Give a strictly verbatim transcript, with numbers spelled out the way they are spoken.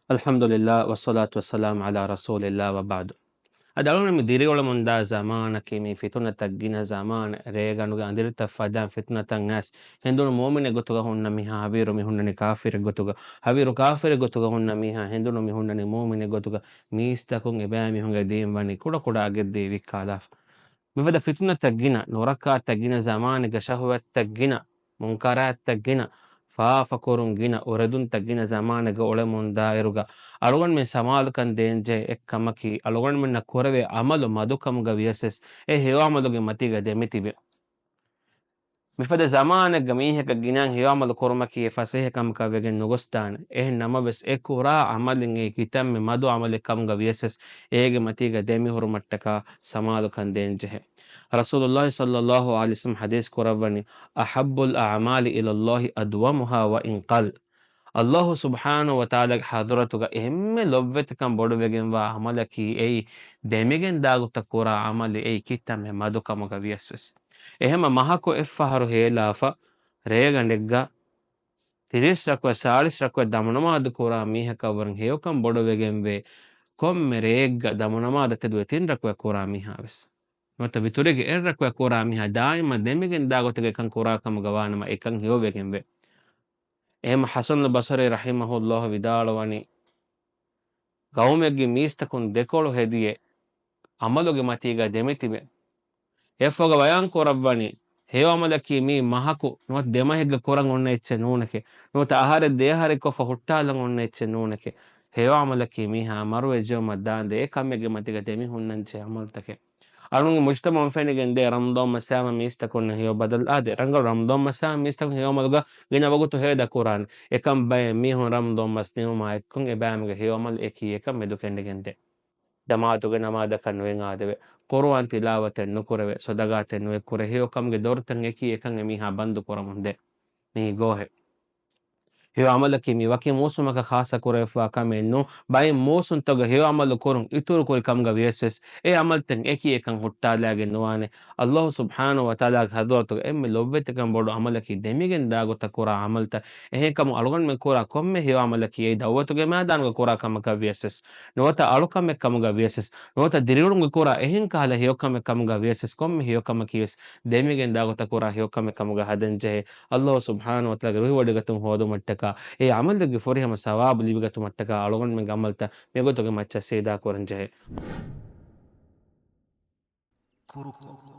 އަލްޙަމްދުލިއްލާ، ވައްޞަލާތު ވައްސަލާމު ޢަލާ ރަސޫލިއްލާ ވަބަޢްދު. އަދި އަޅުގަނޑު މި ދިރިއުޅެމުންދާ ޒަމާނަކީ މީ ފިތުނަތައް ގިނަ ޒަމާނެއް. ރޭގަނޑުގެ އަނދިރިތައް ފަދައިން ފިތުނަތައް އައިސް، ހެނދުނު މުއުމިނެއް ގޮތުގަ ހުންނަ މީހާ ހަވީރު މި ހުންނަނީ ކާފިރެއް ގޮތުގަ، ހަވީރު ކާފިރެއް ގޮތުގަ ހުންނަ މީހާ ހެނދުނު މި ހުންނަނީ މުއުމިނެއް ގޮތުގަ. މީސްތަކުން އެބައިމީހުންގެ ދީން ވަނީ ކުޑަކުޑަ އަގެއްދީ ވިއްކާލާފަ. މިފަދަ ފިތުނަތައް ގިނަ، ނުރައްކާތައް ގިނަ ޒަމާނެއްގަ، ޝަހުވަތްތައް ގިނަ، މުންކަރާތްތައް ގިނަ، ފާފަކުރުން ގިނަ، އުރެދުންތައް ގިނަ ޒަމާނެއްގަ އުޅެމުން ދާއިރުގަ، އަޅުގަނޑުމެން ސަމާލުކަން ދޭންޖެހޭ އެއްކަމަކީ، އަޅުގަނޑުމެންނަށް ކުރެވޭ އަމަލު މަދުކަމުގަ ވިޔަސް ވެސް، އެ ހެޔޮ އަމަލުގެ މަތީގަ ދެމިތިބެ. މިފަދަ ޒަމާނެއްގަ މީހަކަށް ގިނައިން ހެޔޮ އަމަލު ކުރުމަކީ އެ ފަސޭހަ ކަމަކަށް ވެގެން ނުގޮސްދާނެ. އެހެން ނަމަވެސް، އެ ކުރާ އަމަލެއް އެއީ ކިތަންމެ މަދު އަމަލެއް ކަމުގަ ވިޔަސް ވެސް، އޭގެ މަތީގަ ދެމިހުރުމަށްޓަކާ ސަމާލުކަން ދޭންޖެހޭ. ރަސޫލުﷲ ޞައްލަﷲ ޢަލައިހި ވަސައްލަމަ ޙަދީޘް ކުރައްވަނީ، "أحب الأعمال إلى الله أدومها وإن قل." ﷲ ސުބްޙާނަހޫ ވަތަޢާލާގެ ޙަޟްރަތުގަ އެންމެ ލޮބުވެތިކަން ބޮޑުވެގެންވާ އަމަލަކީ އެއީ، ދެމިގެން ދާގޮތަށް ކުރާ އަމަލެއް އެއީ ކިތަންމެ މަދު ކަމުގަ ވިޔަސް ވެސް. އެހެންމަ މަހަކު އެއްފަހަރު ހޭލާފަ، ރޭގަނޑެއްގަ ތިރީސް ރަކުޢަތް، ސާޅީސް ރަކުޢަތް ދަމުނަމާދު ކުރާ މީހަކަށްވުރެން ހެޔޮކަން ބޮޑުވެގެންވޭ، ކޮންމެ ރެއެއްގަ ދަމުނަމާދަށް ތެދުވެ ތިން ރަކުޢަތް ކުރާ މީހާވެސް. ނުވަތަ ވިތުރީގެ އެއް ރަކުޢަތް ކުރާ މީހާ ދާއިމަށް ދެމިގެން ދާގޮތުގަ އެކަން ކުރާ ކަމުގަ ވާނަމަ އެކަން ހެޔޮވެގެންވޭ. އެހެންމަ ޙަސަނުލް ބަޞްރީ ރަޙިމަހުﷲ ވިދާޅުވަނީ، ގައުމެއްގެ މީސްތަކުން ދެކޮޅު ހެދިޔޭ، އަމަލުގެ މަތީގަ ދެމިތިބެ. އެއަށްފަހުގަ ބަޔާން ކުރައްވަނީ، ހެޔޮ އަމަލަކީ މީ މަހަކު ނުވަތަ ދެމަހެއްގަ ކުރަން އޮންނަ އެއްޗެއް ނޫނެކޭ. ނުވަތަ އަހަރެއް ދެއަހަރެއް ކޮށްފަ ހުއްޓާލަން އޮންނަ އެއްޗެއް ނޫނެކޭ. ހެޔޮ އަމަލަކީ މީހާ މަރުވެ ޖެހުމަށް ދާންދެ އެ ކަމެއްގެ މަތީގަ ދެމި ހުންނަންޖެހޭ އަމަލުތަކެއް. އަޅުގަނޑުގެ މުޖްތަމަޢުން ފެނިގެންދޭ ރަމަޟާން މަސް ހަމަ މީސްތަކުންނަށް ހެޔޮ ބަދަލު އާދޭ. ރަނގަޅު ރަމަޟާން މަސް ހަމަ މީސްތަކުން ހެޔޮ އަމަލުގަ ގިނަ ވަގުތު ހޭދަ ކުރާނެ. އެކަން ބައެއް މީހުން ރަމަޟާން މަސް ނިމުމާ އެއްކޮށް އެބައިމީހުންގެ ހެޔޮ އަމަލު އެކީ އެކަން މެދުކެނޑިގެންދޭ. ޖަމާޢަތުގެ ނަމާދަކަށް ނުއެނގާދެވޭ. ޤުރުއާން ތިލާވަތެއް ނުކުރެވޭ. ޞަދަޤާތެއް ނުއެއްކުރޭ. ހެޔޮ ކަމުގެ ދޮރުތައް އެކީ އެކަން އެމީހާ ބަންދު ކުރަމުންދޭ. މީ ގޯހެއް. ހެޔޮ އަމަލަކީ މީ ވަކި މޫސުމަކަށް ޚާއްޞަ ކުރެވިފައިވާ ކަމެއް ނޫން. ބައެއް މޫސުންތަކުގަ ހެޔޮ އަމަލު ކުރުން އިތުރުކުރި ކަމުގަ ވިޔަސް ވެސް، އެ އަމަލުތައް އެކީ އެކަން ހުއްޓާލާގެން ނުވާނެ. ﷲ ސުބްޙާނަހޫ ވަތަޢާލާގެ ޙަޟްރަތުގަ އެންމެ ލޮބުވެތިކަން ބޮޑު އަމަލަކީ ދެމިގެން ދާގޮތަށް ކުރާ އަމަލުތައް. އެހެންކަމުން އަޅުގަނޑުމެން ކުރާ ކޮންމެ ހެޔޮ އަމަލަކީ އެއީ ދަޢުވަތުގެ މައިދާނުގަ ކުރާ ކަމަކަށް ވިޔަސް ވެސް، ނުވަތަ އަޅުކަމެއް ކަމުގަ ވިޔަސް ވެސް، ނުވަތަ ދިރިއުޅުމުގެ ކުރާ އެހެން ކަހަލަ ހެޔޮކަމެއް ކަމުގަ ވިޔަސް ވެސް، ކޮންމެ ހެޔޮކަމަކީ ވެސް ދެމިގެން ދާގޮތަށް ކުރާ ހެޔޮކަމެއް ކަމުގަ ހަދަން ޖެހޭ. ﷲ ސުބްޙާނަހޫ ވަތަޢާލާގެ ރުހިވޮޑިގަތުން ހޯދުމަށްޓަކާ، އެ އަމަލުގެ ފުރިހަމަ ސަވާބު ލިބިގަތުމަށްޓަކާ އަޅުގަނޑުމެންގެ އަމަލުތައް މިގޮތުގެ މައްޗަށް ސީދާ ކުރަން ޖެހޭ. ކުރުކޮށް،